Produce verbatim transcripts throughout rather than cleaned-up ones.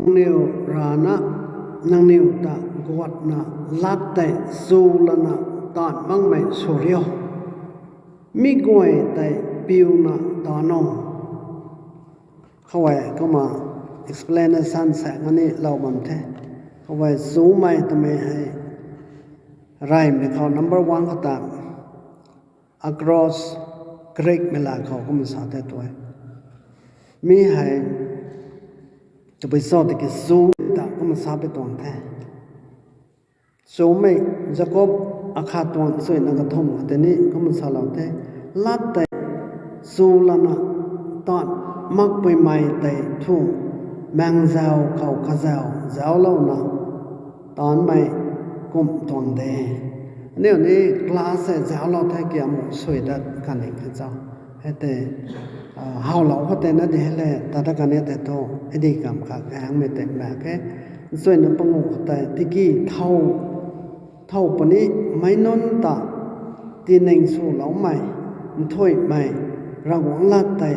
nangniw rana, nangniw ta guatna lat tei chulana taanv makmei sw rio. Mi guay tei piuna taanv o. Khou e kumna explanation sa ngani lou bam the. Khou e chumei twmei hei reymei khou number one khou ta, akros, Greekmei la khou kumna sa the tu e. Mi hei tabui cho tiki chu ta kumna sa pui tuang the. Chumei, Jakob akhat tuang chuina kathumh khou tei ni kumna salou the. Lat tei chulana taanv makpuimei tei thu, maengzau khou kazau zauclouna taanvmei kum tuang de. Aniu ni class hei zauclou the ki amu sui dat kani khe cho. Hei tei, howlou khou tei na di hei le, ta dat kani tei thu, hei di kam kha kaengmei tei mak khe. Chuina panguh khou tei, tiki thow, thow puni meic nunc ta tining swloumei, nthuihmei, Ravguangc lat tei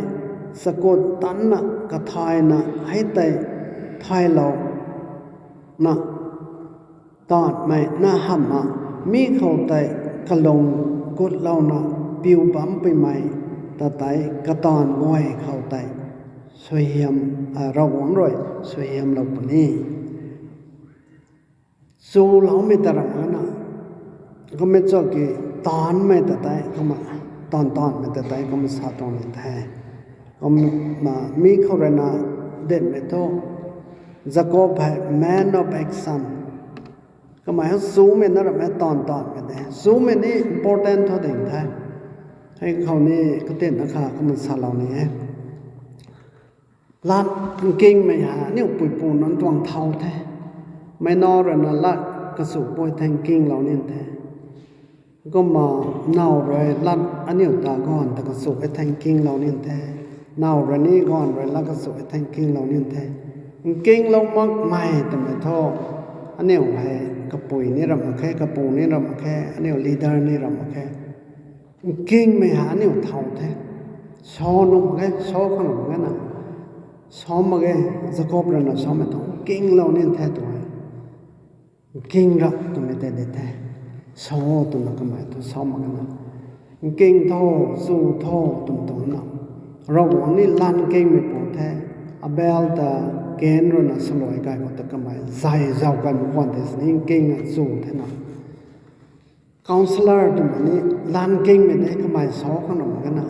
chakut tanna kathayna hei tei thaylou na, taanvmei na hamhna, mi khou tei kalung gutlouna piu bampuimei ta tei kataanv guay khou tei suaihiam, a, Ravguangc rui suaihiamlou puni. Chuloumei ta ramh gana, kumna cho ki taanvmei ta tei kumna, taanv taanvmei ta tei kumna sa tuang ni the. Kumna mi khou ruina dinmei thu, Jakob hei man of action. Kamei hei chumei na ramh e, taanv taanvmei de. Chumei ni important thu ding the. Hei khou ni katinna kha kumna salou ni e. Lat nkingmei hei aniu puipu nunc tuang thow the. Meic nac ruina lat kachu pui the nkinglou nin the. Kumna naw rui lat aniu ta gaanv ta kachu e the nkinglou nin the. Naw rui ni gaanv rui lat kachu e the nkinglou nin the. Nkinglou makmei twmei thu, aniu hei kapui ni ramh mak khe, kapu ni ramh mak khe, aniu leader ni ramh mak khe. Nkingmei hei aniu thow the. Sa nuh mak ge, sa khang nuh mak ge na. Sa mak ge, Jakob ruina samei thu nkinglou nin the tu e. Nking rap twmei tei di the. Sa twna kamei thu sa mak ge na. Nking tho, chu tho twmei tuang na. Ravguangc ni lat nkingmei pu the. Abel ta Kain ruina saluai kai khou ta kamei zay zau kai mak khwan tei sini nking a chu the na. Counsellor twmei ni lat nkingmei de, kamei sa khang nuh mak ge na.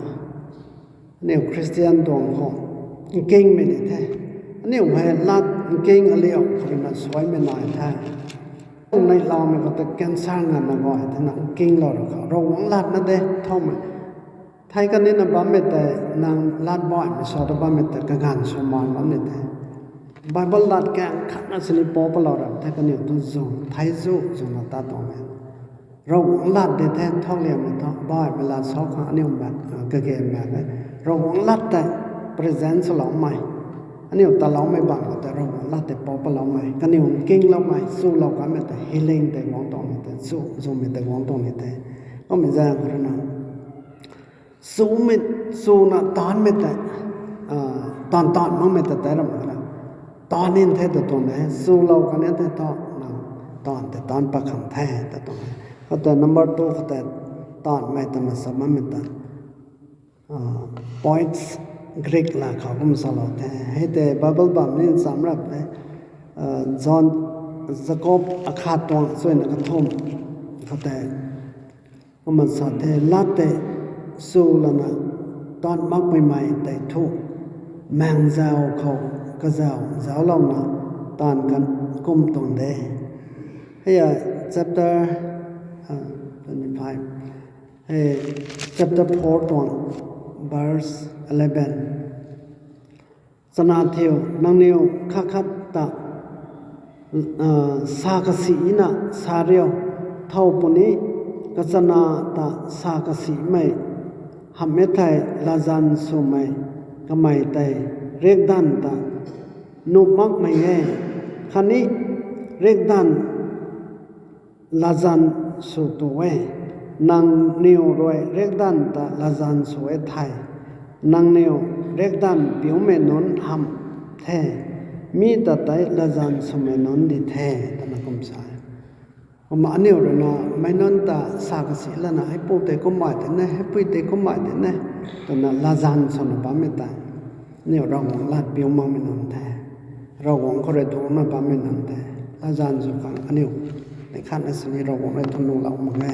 Aniu Christian tuang khou nkingmei di the. Aniu hei lat nking aliu khou ruina suaimei nai the. Neihloumei khou ta cancer nganvna guay thena nkinglou ra khou Ravguangc latna de thowmei. Thei kanina bammei tei, nang lat baihmei sa ta bammei tei kaganv sw maan bam ni the. Bible lat kaeng khatna sini pou palou ra the, kaniw tu zu thei zu zwna tat tuang e. Ravguangc lat di the, thakliammei thu baihmei lat sa khang aniu mak, kage mak e. Ravguangc lat tei present swloumei, aniu taloumei bam khou tei Ravguangc lat tei pou paloumei, kaniw nkingloumei, chulou kanmei tei healing tei guang tuang ni the, chu zwmei tei guang tuang ni the. Kummei zaeng khou ruina chumei, chuna taanvmei tei, taanv taanv makmei ta tei ramh gana, taanv nin the ta tuang de, chulou kan e the thu, na, taanv tei taanv pat khang the ta tuang e. Khoutei number two khoutei, taanvmei ta masa bammei ta, poets, Greek la khou kum salou the. Hei tei Bible bam ni cham rap e. John, Jakob akhat tuang chuina kathumh khoutei kumna sa the, lat tei chulana taanv makpuimei tei thu, maengzau khou kazau zauclouna taanv kan kum tuang de. Hei a chapter, twenty-five, hei chapter four tuang verse eleven. Chana thiu, nangniw khat khat ta sa kasina sa rio, thow puni kachana ta sa kasimei hamh e thei latzan swmei kamei tei riakdanv ta nuh makmei e, khatni riakdanv latzan sw tu e. Nangniw rui riakdanv ta latzan sw e thei, nangniw riakdanv piumei nunc hamh the. Mi ta tei latzan swmei nunc di the, twna kum sa e. Kumna aniu rui na meic nunc ta sa kasi lana, heipu tei kummei di ne, heipui tei kummei di ne, twna latzan swna bammei tei, aniu Ravguangc lat piu makmei nunc the. Ravguangc khou rui dungcna bammei nunc the. Latzan sw khang aniu, neih khatna sini Ravguangc rui thunlou mak e.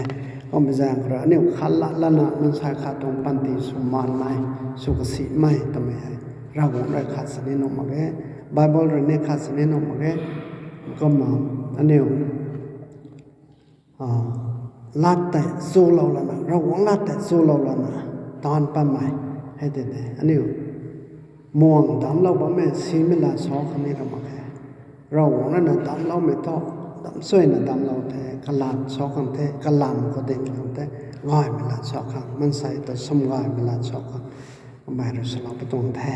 Kummei zaeng khou rui aniu khat lat lana maansei khat tuang panty sw maanmei, sw kasimei twmei hei Ravguangc rui khat sini nuh mak e. Bible rui ni khat sini nuh mak e. Kumna aniu lat tei chulou lana, Ravguangc lat tei chulou lana taanv patmei hei tei de. Aniu muang damclou bammei simei lat sa khang ni ra mak khe. Ravguangc rui na damcloumei thu, damsuaina damclou the, kalat sa khang the, kalam khou dinc khang the, gaymei lat sa khang, maansei ta sumgaymei lat sa khang, kamei rui swlou pi tuang the.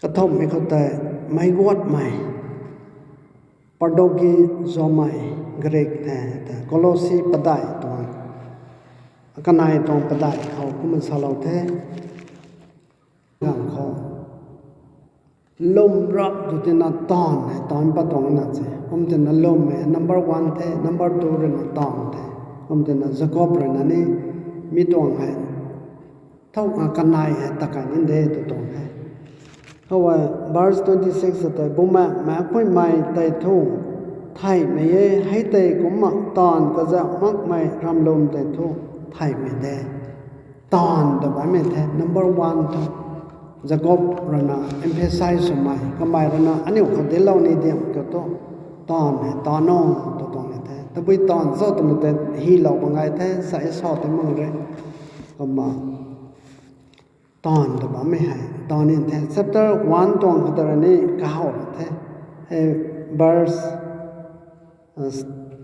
Kathumhmei khou tei, meic guatmei, pardogi zomai, Greek the, tei Colossi padeih tuang, kanei tuang padeih khou kumna salou the. Ganv khou lwm rap tu tina taanv hei taanc pat tuang na se. Kum tina lwm hei number one the, number two rui na taanv the. Kum tina Jakob rui na ni mi tuang hei thow kanei hei takai ni de tw tuang the. Khou e, verse twenty six tei, Bumaengh maekphuimei tei thu theihmei e, hei tei kumna taanv kazauh makmei ramlum tei thu theihmei de. Taanv ta bammei the, number one thu. Jakob rui na emphasize swmei, kamei rui na aniu khou dinclou ni diam kiu thu, taanv hei taanv o tw tuang ni the. Tabui taanv cho twmei tei hylou bam gay the, sa e sa tei mak re. Kumna taanv ta bammei hei taanv ni the. Chapter one tuang khou ta rui ni kahaw ra the. Hei verse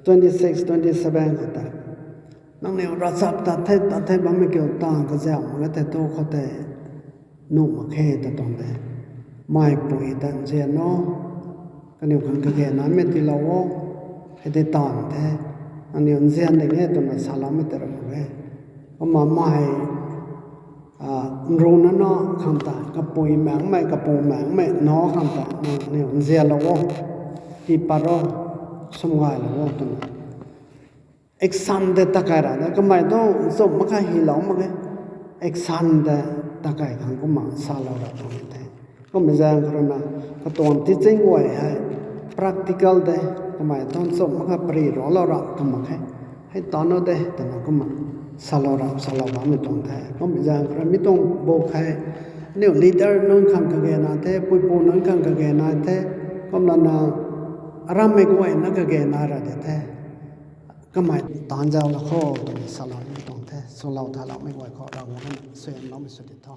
twenty six, twenty seven khou tei, nangniw ravchap tat the, tat the bammei kiu taanv kazauh mak e the thu khou tei nuh mak khe ta tuang de. Meipui ta nzian o, kaniw khang kage naimei tiilou o, hei tei taanv the, nangniw nzian ding e twna saloumei tei ra mak e. Kumna mei nruna na khang tei, kapui maengmei, kapu maengmei na khang tei nangniw nzianlou o, tii pat o, sumgaylou o twna action tei takai ra de. Kamei thu nchumh mak kha hylou mak e, action tei takai khang kumna salou ra tuang the. Kummei zaeng khou rui na katuang teaching guay hei practical de, kamei thu nchumh mak kha pary raclou ra tw mak khe. Hei taanv o de twna kumna salou ra, salou bammei tuang the. Kummei zaeng khou rui mi tuang book hei aniu leader nunc khang kage na the, puipu nunc khang kage na the, kumlana arammei guayna kage na ra de the. Kamei taanv zauclou kho twna saloumei tuang the. Swlou thaloumei guay khou Ravguangc rui na suaihiamloumei sw di tho.